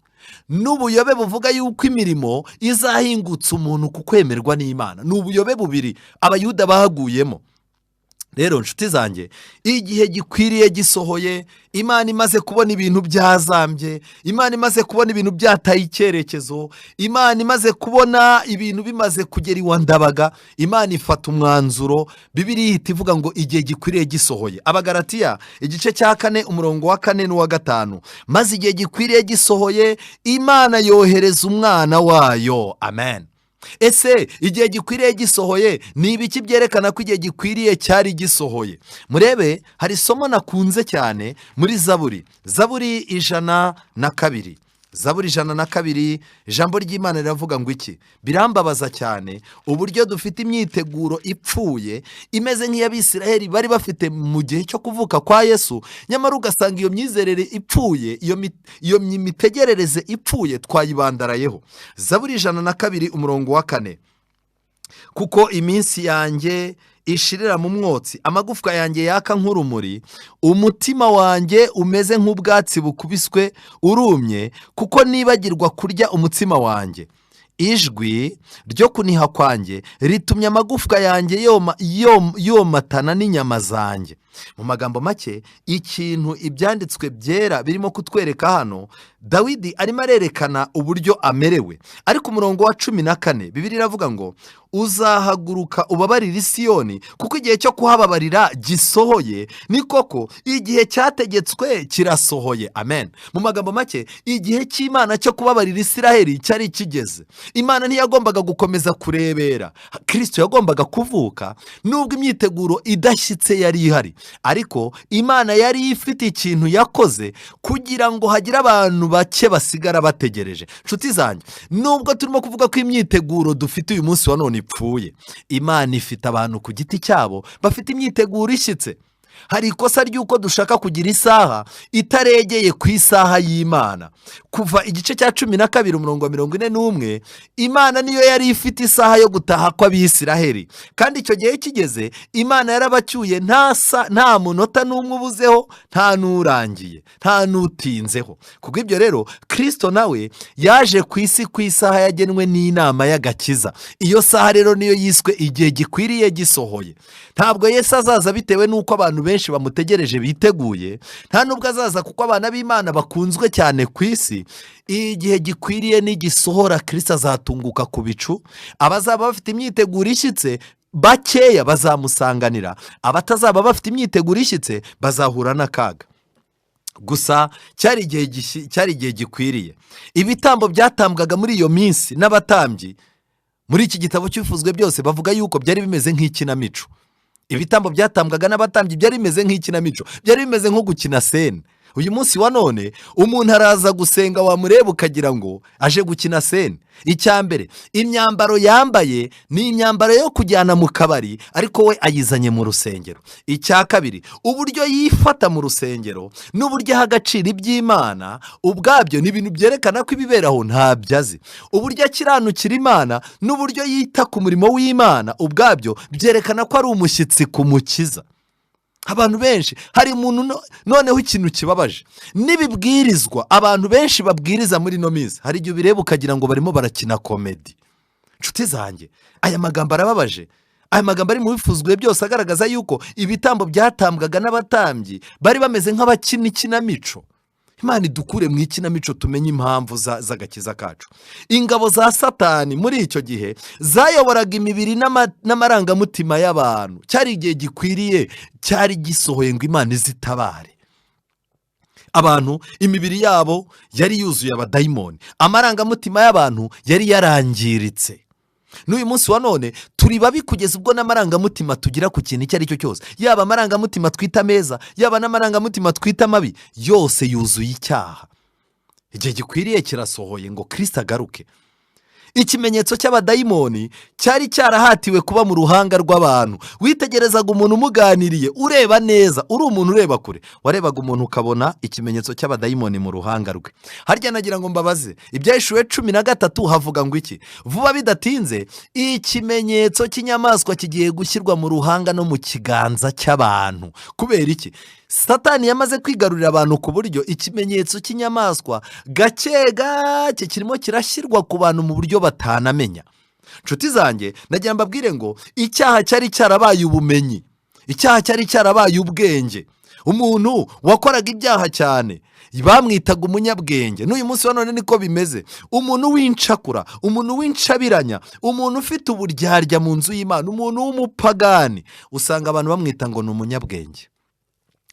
n'ubuyobe buvuga yuko imirimo izahingutsa umuntu ku kwemerwa n'Imana. Ni ubuyobe bubiri Abayuda bahaguyemo. Rero nshuti zanjye, igihe gikwiriye gisohoye, Imana imaze kubona ibintu byazambye, Imana imaze kubona ibintu byataye icyerekezo, Imana imaze kubona ibintu bimaze kugera iwa Ndabaga, Imana ifata umwanzuro. Bibiliya ihita ivuga ngo igihe gikwiriye gisohoye. Abagaratiya igice cya 4, umurongo wa 4 n'uwa 5: maze igihe gikwiriye gisohoye, Imana yohereza umwana wayo. Amen. Ese igihe gikwiriye gisohoye, ni ibiki byerekana ko igihe gikwiriye cyari gisohoye? Murebe, hari isomo nakunze cyane muri Zaburi, Zaburi 102, Zaburi 102. Ijambo ry'Imana riravuga ngo iki? Birambabaza cyane uburyo dufite imyiteguro ipfuye, imeze nk'iy'Abisiraheli bari bafite mu gihe cyo kuvuka kwa Yesu, nyamara ugasanga iyo myizerere ipfuye, iyo mitegerereze ipfuye twayibandarayeho. Zaburi 102, umurongo wa 4: kuko iminsi yanjye ishirira mu mwotsi, amagufwa yanjye yaka nk'urumuri, umutima wanjye umeze nk'ubwatsi bukubiswe urumye, kuko nibagirwa kurya umutsima wanjye. Ijwi ryo kuniha kwanjye ritumye amagufwa yanjye yomatana n'inyama zanjye. Mu magambo make, ikintu ibyanditswe byera birimo kutwereka hano, Dawidi arimo arerekana uburyo amerewe. Ariko umurongo wa 14, Bibiliya iravuga ngo uzahaguruka ubabarire Isiyoni, kuko igihe cyo kuhababarira gisohoye. Ni koko, igihe cyategetswe kirasohoye. Amen. Mu magambo make, igihe cy'Imana cyo kubabarira Isiraheli cyari kigeze. Imana ntiyagombaga gukomeza kurebera. Kirisito yagombaga kuvuka nubwo imyiteguro idashyitse yari ihari, ariko Imana yari ifite ikintu yakoze kugira ngo hagire abantu bake basigara bategereje. Nshuti zanjye, nubwo turimo kuvuga ko imyiteguro dufite uyu munsi wa none ipfuye, Imana ifite abantu ku giti cyabo bafite imyiteguro ishyitse. Hari ikosa ry'uko dushaka kugira isaha itaregeye ku isaha y'Imana. Kuva igice cya 12, umurongo wa 41, Imana niyo yari ifite isaha yo gutaha kw'Abisiraheli, kandi icyo gihe kigeze Imana yarabacyuye, nta munota n'umwe ubuzeho, nta n'urangiye, nta n'utinzeho. Kubw'ibyo rero, Kirisito nawe yaje ku isi ku isaha yagenwe n'inama y'agakiza. Iyo saha rero niyo yiswe igihe gikwiriye gisohoye. Ntabwo Yesu azaza bitewe n'uko abantu benshi bamutegereje biteguye, nta nubwo azaza kuko abana b'Imana bakunzwe cyane ku isi. Igihe gikwiriye nigisohora, Kirisito azatunguka ku bicu. Abazaba bafite imyiteguro ishyitse bakeya bazamusanganira, abatazaba bafite imyiteguro ishyitse bazahura n'akaga. Gusa cyari igihe gikwiriye. Ibitambo byatambwaga muri iyo minsi n'abatambyi, muri iki gitabo cy'Ibifuzwe byose bavuga yuko byari bimeze nk'ikinamico. Ibitambo byatambwaga n'abatambyi byari bimeze nk'ikinamico, byari bimeze nko gukina scène. Uyu munsi wa none umuntu araza gusenga, wamureba ukagira ngo aje gukina scène. Icya mbere, imyambaro yambaye ni imyambaro yo kujyana mu kabari, ariko we ayizanye mu rusengero. Icya kabiri, uburyo yifata mu rusengero n'uburyo aha agaciro iby'Imana ubwabyo ni ibintu byerekana ko ibiberaho ntabyo azi. Uburyo akiranukira Imana n'uburyo yita ku murimo w'Imana ubwabyo byerekana ko ari umushyitsi ku Mukiza. Abantu benshi, hari umuntu noneho ikintu kibabaje n'ibibwirizwa abantu benshi babwiriza muri ino minsi, hari igihe ubireba ukagira ngo barimo barakina comédie. Inshuti zanjye, aya magambo arababaje. Aya magambo ari mu Bifuzwe byose agaragaza yuko ibitambo byatambwaga n'abatambyi bari bameze nk'abakina ikinamico. Imana idukure mu ikinamico, tumenye impamvu z'agakiza kacu. Ingabo za Satani muri icyo gihe zayoboraga imibiri n'amarangamutima y'abantu. Cyari igihe gikwiriye, cyari gisohoye ngo Imana izitabare abantu. Imibiri yabo yari yuzuye abadayimoni, amarangamutima y'abantu yari yarangiritse. N'uyu munsi wa none turi babi kugeza ubwo n'amarangamutima tugira ku kintu icyo ari cyo cyose, yaba amarangamutima twita meza, yaba n'amarangamutima twita mabi, yose yuzuye icyaha. Igihe gikwiriye kirasohoye ngo Kirisito agaruke. Ikimenyetso cy'abadayimoni cyari cyarahatiwe kuba mu ruhanga rw'abantu. Witegerezaga umuntu umuganiriye, ureba neza, uri umuntu ureba kure, warebaga umuntu ukabona ikimenyetso cy'abadayimoni mu ruhanga rwe. Harya nagira ngo mbabaze, Ibyahishuwe 13 havuga ngo iki? Vuba bidatinze ikimenyetso cy'inyamaswa kigiye gushyirwa mu ruhanga no mu kiganza cy'abantu. Kubera iki? Satani yamaze kwigarurira abantu ku buryo ikimenyetso cy'inyamaswa gake gake kirimo kirashyirwa ku bantu mu buryo batanamenya. Nshuti zanjye, nagira mbabwire ngo icyaha cyari cyarabaye ubumenyi. Icyaha cyari cyarabaye ubwenge. Umuntu wakoraga ibyaha cyane bamwitaga umunyabwenge. N'uyu munsi wa none niko bimeze. Umuntu w'incakura, umuntu w'incabiranya, umuntu ufite uburyarya mu nzu y'Imana, umuntu w'umupagani, usanga abantu bamwita ngo ni umunyabwenge.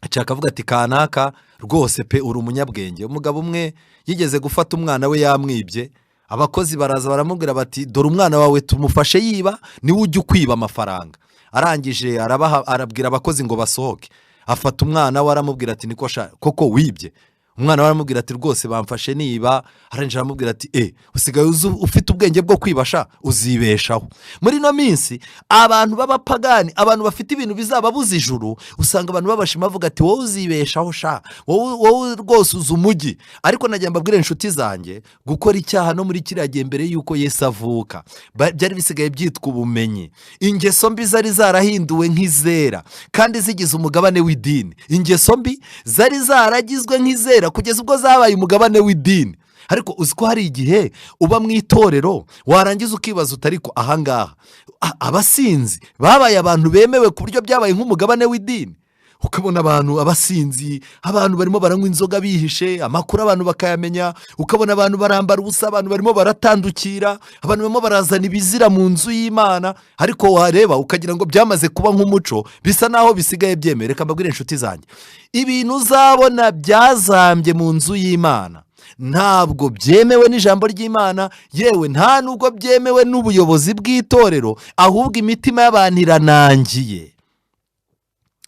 Aca akavuga ati: "Kanaka rwose pe, uri umunyabwenge." Umugabo umwe yigeze gufata umwana we yamwibye. Abakozi baraza baramubwira bati: "Dore umwana wawe tumufashe yiba, niwe ujya ukwiba amafaranga." Arangije arabaha, arabwira abakozi ngo basohoke. Afata umwana we, aramubwira ati: "Niko sha, koko wibye?" Umwana we aramubwira ati: "Rwose bamfashe niba." Arangije aramubwira ati: "Usigaye ufite ubwenge bwo kwiba sha, uzibeshaho." Muri ino minsi abantu b'abapagani, abantu bafite ibintu bizababuza ijuru, usanga abantu babashima bavuga ati: "Wowe uzibeshaho sha, wowe rwose uzi umujyi." Ariko nagira mbabwire, inshuti zanjye, gukora icyaha no muri kiriya gihe mbere y'uko Yesu avuka byari bisigaye byitwa ubumenyi. Ingeso mbi zari zarahinduwe nk'izera kandi zigize umugabane w'idini. Ingeso mbi zari zaragizwe nk'izera kugeza ubwo zabaye umugabane w'idini. Ariko uzi ko hari igihe uba mu itorero, warangiza ukibaza uti: "Ariko ahangaha abasinzi babaye abantu bemewe ku buryo byabaye nk'umugabane w'idini?" Ukabona abantu abasinzi, abantu barimo baranywa inzoga bihishe, amakuru abantu bakayamenya. Ukabona abantu barambara ubusa, abantu barimo baratandukira, abantu barimo barazana ibizira mu nzu y'Imana, ariko wareba ukagira ngo byamaze kuba nk'umuco, bisa naho bisigaye byemewe. Reka mbabwire, inshuti zanjye, ibintu uzabona byazambye mu nzu y'Imana ntabwo byemewe n'ijambo ry'Imana, yewe nta nubwo byemewe n'ubuyobozi bw'itorero, ahubwo imitima y'abantu iranangiye,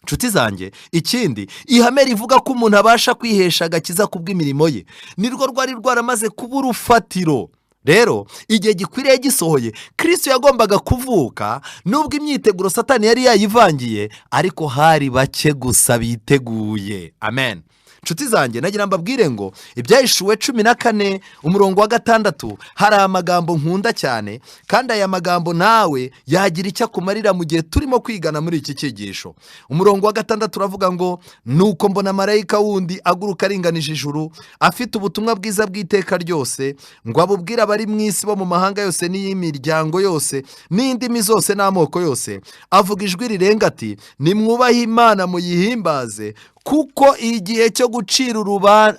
nshuti zanjye. Ikindi, ihame rivuga ko umuntu abasha kwihesha agakiza kubw'imirimo ye nirwo rwari rwaramaze kuba urufatiro. Rero igihe gikwiriye gisohoye, Kirisito yagombaga kuvuka. Nubwo imyiteguro Satani yari yayivangiye, ariko hari bake gusa biteguye. Amen. Nshuti zanjye, nagira mbabwire ngo Ibyahishuwe 14 umurongo wa 6 hari amagambo nkunda cyane, kandi aya magambo nawe yagira icyo akumarira mu gihe turimo kwigana muri iki cyigisho. Umurongo wa 6 uravuga ngo: "Nuko mbona marayika wundi aguruka aringanije ijuru, afite ubutumwa bwiza bw'iteka ryose, ngo abubwire abari mu isi bo mu mahanga yose n'iy'imiryango yose n'indimi zose n'amoko yose, avuga ijwi rirenga ati: 'Nimwubahe Imana muyihimbaze, kuko igihe cyo gucira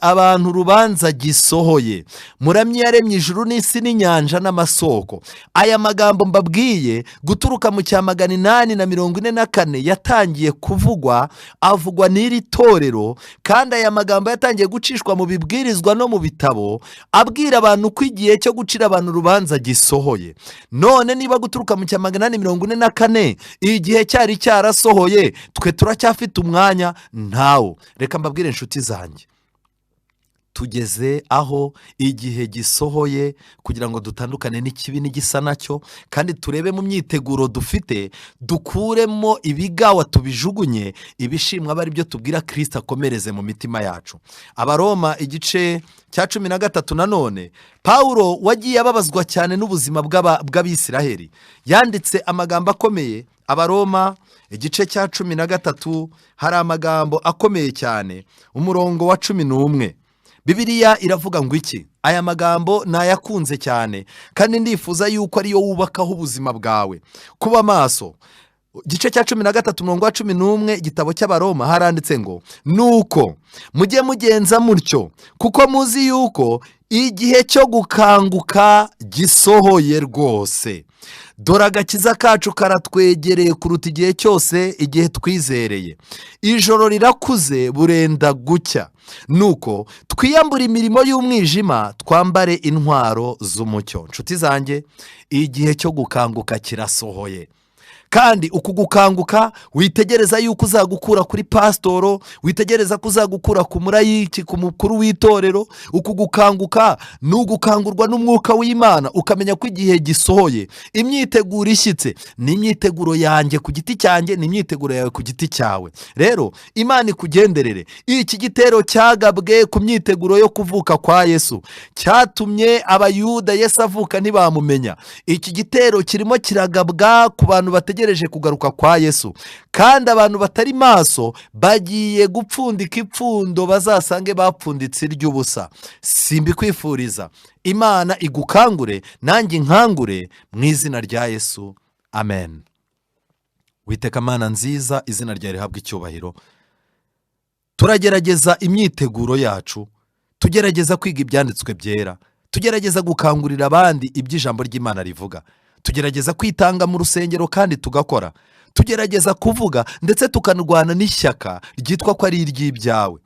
abantu urubanza gisohoye. Muramye yaremye ijuru n'isi n'inyanja n'amasoko.'" Aya magambo mbabwiye, guturuka mu cya 844 yatangiye kuvugwa, avugwa n'iri torero, kandi aya magambo yatangiye gucishwa mu bibwirizwa no mu bitabo, abwira abantu ko igihe cyo gucira abantu urubanza gisohoye. None niba guturuka mu cya 844 igihe cyari cyarasohoye, twe turacyafite umwanya? Ntawo. Reka mbabwire, inshuti zanjye, tugeze aho igihe gisohoye kugira ngo dutandukane n'ikibi n'igisa nacyo, kandi turebe mu myiteguro dufite, dukuremo ibigawa tubijugunye, ibishimwa abe ari byo tubwira Kirisito akomereze mu mitima yacu. Abaroma igice cya 13, nanone Pawulo wagiye ababazwa cyane n'ubuzima bw'Abisiraheli yanditse amagambo akomeye. Abaroma igice cya 13 hari amagambo akomeye cyane. Umurongo wa 11, Bibiliya iravuga ngo iki? Aya magambo nayakunze cyane, kandi ndifuza yuko ariyo wubakaho ubuzima bwawe. Kuba maso. Igice cya 13, umurongo wa 11, igitabo cy'Abaroma, haranditse ngo: "Nuko mujye mugenza mutyo, kuko muzi yuko igihe cyo gukanguka gisohoye rwose. Dore agakiza kacu karatwegereye kuruta igihe cyose igihe twizereye. Ijoro rirakuze, burenda gucya. Nuko twiyambure imirimo y'umwijima, twambare intwaro z'umucyo." Nshuti zanjye, igihe cyo gukanguka kirasohoye, kandi uku gukanguka witegereza yuko uzagukura kuri pasitoro, witegereza ko uzagukura ku murayiki, ku mukuru w'itorero. Uku gukanguka ni ugukangurwa n'umwuka w'Imana, ukamenya ko igihe gisohoye. Imyiteguro ishyitse ni imyiteguro yanjye ku giti cyanjye, ni imyiteguro yawe ku giti cyawe. Rero Imana ikugenderere. Iki gitero cyagabwe ku myiteguro yo kuvuka kwa Yesu cyatumye Abayuda Yesu avuka ntibamumenya. Iki gitero kirimo kiragabwa ku bantu bategereje kugaruka kwa Yesu, kandi abantu batari maso bagiye gupfundika ipfundo bazasange bapfunditse iry'ubusa. Simbikwifuriza. Imana igukangure, nanjye inkangure, mu izina rya Yesu, amen. Witeka Mana nziza, izina ryawe rihabwa icyubahiro. Turagerageza imyiteguro yacu, tugerageza kwiga ibyanditswe byera, tugerageza gukangurira abandi ibyo ijambo ry'Imana rivuga, tugerageza kwitanga mu rusengero kandi tugakora, tugerageza kuvuga ndetse tukanarwana n'ishyaka ryitwa ko ari iry'ibyawe.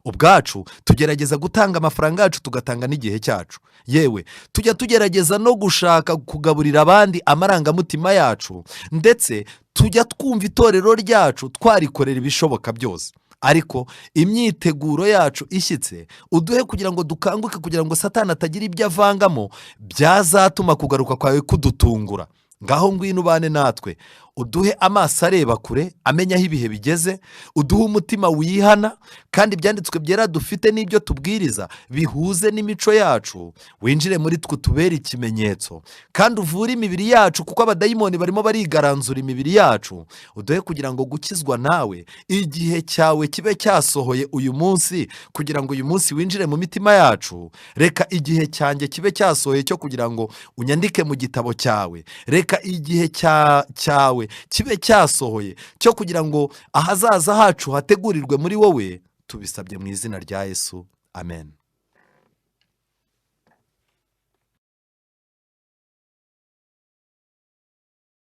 Ubwacu tugerageza gutanga amafaranga yacu, tugatanga n'igihe cyacu, yewe tujya tugerageza no gushaka kugaburira abandi amarangamutima yacu, ndetse tujya twumva itorero ryacu twarikorera ibishoboka byose. Ariko imyiteguro yacu ishyitse, uduhe kugira ngo dukanguke, kugira ngo Satani atagira ibyo avangamo byazatuma kugaruka kwawe kudutungura. Ngaho ngwino ubane natwe, uduhe amaso areba kure, amenya aho ibihe bigeze, uduhe umutima wihana, kandi ibyanditswe byera dufite n'ibyo tubwiriza bihuze n'imico yacu. Winjire muri twe, utubere ikimenyetso, kandi uvure imibiri yacu, kuko abadayimoni barimo barigaranzura imibiri yacu. Uduhe kugira ngo gukizwa nawe igihe cyawe kibe cyasohoye uyu munsi, kugira ngo uyu munsi winjire mu mitima yacu. Reka igihe cyanjye kibe cyasohoye cyo kugira ngo unyandike mu gitabo cyawe. Reka igihe cyawe kibe cyasohoye cyo kugira ngo ahazaza hacu hategurirwe muri wowe. Tubisabye mu izina rya Yesu, amen.